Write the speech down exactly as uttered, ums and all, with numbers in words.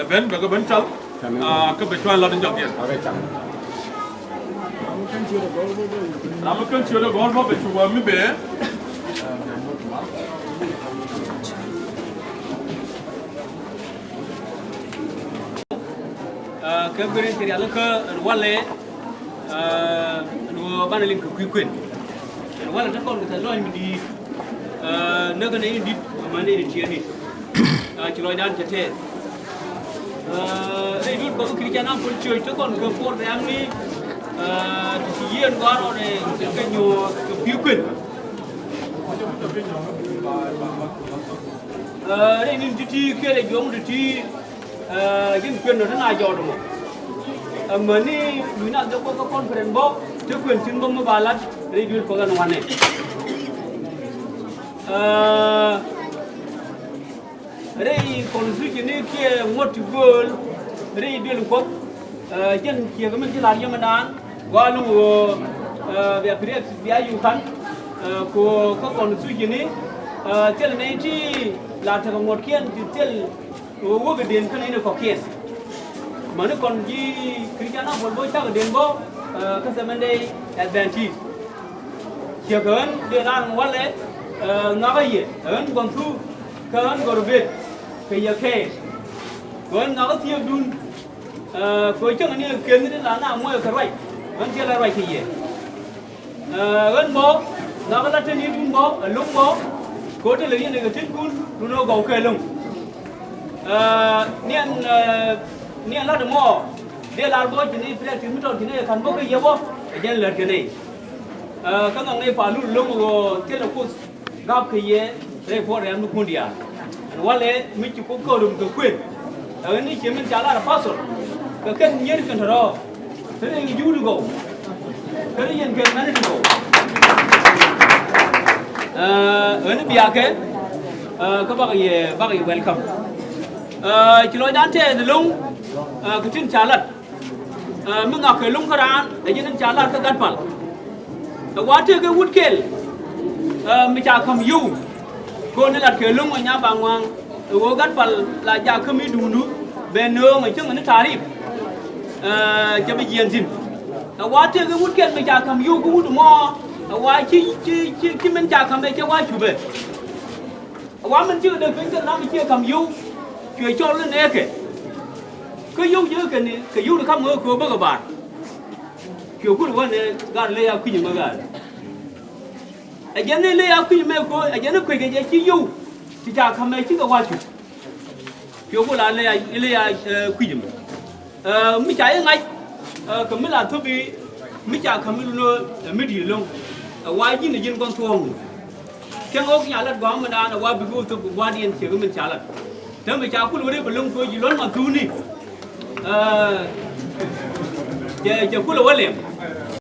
Ben, bɛ kɛ ben cal, ah, kä bɛ cuan lat in jɔk yɛn. Ram mi kän ciöt ɛ gɔ̱r bä bɛ cu wä mi bee. Ah, kɛ guirin ci rial kä ɛn walɛ, ah, ɛn wä banɛ liŋ kɛ kui̱ kuën. Ɛn walɛ te kɔn kɛ thɛ lɔny mi di̱i̱t. Ah, näk kɛ nɛy ni di̱t, mɛ nɛy ni tiɛɛni. Ah, ci lɔcdan cɛ tɛɛth. Ah, rɛy duel Kuɔth Krithian Apɔl Church te kɔn kɛ program ni, ah, ti ci yieen gɔaa rɔɔdɛ kɛ nyuɔ̱ɔ̱r kɛ kui̱ kuën. Ah, rɛy ni̱n ti̱ti̱ kiɛ rɛy juɔ̱ɔ̱ŋ ti̱ti̱, ah, ji̱n kuën nɔ ti na jɔɔt mɔ. Amäni luny na dhɛ Kuɔth kä conference bä, te kuën thi̱n bä mi ba lat rɛy duel Kuɔth ɛn wanɛ. Ah, rɛy constitution ni kiɛ ŋuɔ̱t ti gööl rɛy duel Kuɔth, ah, jɛn ciek mi ci lar yämɛdan, gɔaa lo̱ŋ ɣöö, ah, bia practice bia yukan, ah, ko kä constitution ni, ah, thil nɛy ti la tekɛ ŋuɔ̱tkiɛn ti thil ɣöö wäkɛ den kä nɛy ni kɔ̱kiɛn. Mäni kɔn ji̱ Krithian Apɔl bä cakɛ den bä, ah, kä Seventh Day Adventist. Ciek ɣän dee ran walɛ, eh, nhɔakä yɛ, ɣän guɔ̱n thuk, kä ɣän gɔr bet kɛ yɛ kɛɛl. Kɛ ɣän nhɔakä thiekdun, eh, kɛ cäŋ ni kɛn ni la na muɔc kɛ ruac, ɣän thilɛ ruac kɛ yɛ. Eh, ɣän bɔ nhɔakä la te ni dun bɔ, ɛ lo̱ŋ bɔ, kɛ ɣän te lɛ yɛn kɛ tetdun, dun ɣä gɔw kɛ lo̱ŋ. Eh, niɛn, eh, niɛn lat mɔ, dee lar bɔ ci ni practice mi tɔt ci ni kɛ ka̱n bɔ kɛ yɛ bɔ, ɛ jɛn lät kɛ ni. Ɛ, kä nhɔk ni pa lul lo̱ŋ ɣöö thilɛ Kuoth gap kɛ yɛ rɛy puɔt rɛm ni kuɔ̱n diaal. Ɛn walɛ mi ci Kuoth kɔɔr rum kɛ kuën. Ɛ, ɣän ni cie min ca lar ɛ pastor kɛ kɛn nyier kɛn tɔ̱rɔ̱. Kä ni yɛn kɛ juut gɔw. Kä ni yɛn kɛ mɛn ti gɔw. Ɛ, ɣän ni biakɛ, ɛ, kä bakɛ yɛ, bakɛ yɛ welcome. Ɛ, ci lɔcdan tɛɛth lo̱ŋ, ɛ, kɛ tin ca lat. Ɛ, mi nhɔakɛ lo̱ŋ kä raan, ɛ jɛn in ca lar kä Gatpal. Ɛ wa tëëkɛ wut kɛl, ɛ, mi ca ka̱m yio̱w. Kɔn ni latkɛ lo̱ŋ ɛ nya ba ŋua̱a̱ŋ. Ɛ ɣöö Gatpal la jak kä mi duundu, bɛ nööŋ ɛ cäŋ ni ta̱ri̱p. Ɛ, cɛ bi jiɛɛn thi̱n. Ɛ wa tëëkɛ wut kɛl mi ca ka̱m yio̱w kä wut mɔ, ɛ wa ci, ci, ci, ci min ca ka̱m ɛ cɛ wa cupɛ. Ɛ wa min cikɛ dee piny kɛ ram mi ciɛ ka̱m yio̱w, cuɛ cɔl ni nɛɛkɛ. Kä yio̱w jɛ kɛ ni, kɛ yio̱w ni ka̱m ɣöö kɛ ɣöö bäkɛ bar. Cuɛ kul wä ni gat ley a kui̱c mɛ gat. Ɛ jɛn ni ley a kui̱c mɛ kɛ ɣöö, ɛ jɛn ni kui̱c kɛ jɛ ci yio̱w. Ci ca ka̱m mɛ cikɛ wa cuc. Cuɛ kul a ley a, ley a, eh, kui̱c mɛ. Ɛ, mi ca i̱ ŋa̱c, ɛ, kɛ mi la thop i̱, mi ca ka̱m i̱ lun ɛ mi di̱i̱t lo̱ŋ. Ɛ wa ji̱n ɛ ji̱n gua̱n thuɔ̱ɔ̱ŋ. Cäŋ ɣɔ̱k nya lat gua̱a̱m mi naan ɛ wa bikɛ wä thop kɛ gua̱a̱r diɛn ciek min ca lat. Te mi ca kul wä rep ɛ lo̱ŋ koci luɔ̱n ma thuuni. Ɛ, cɛ, cɛ kul ɛ wä lɛm.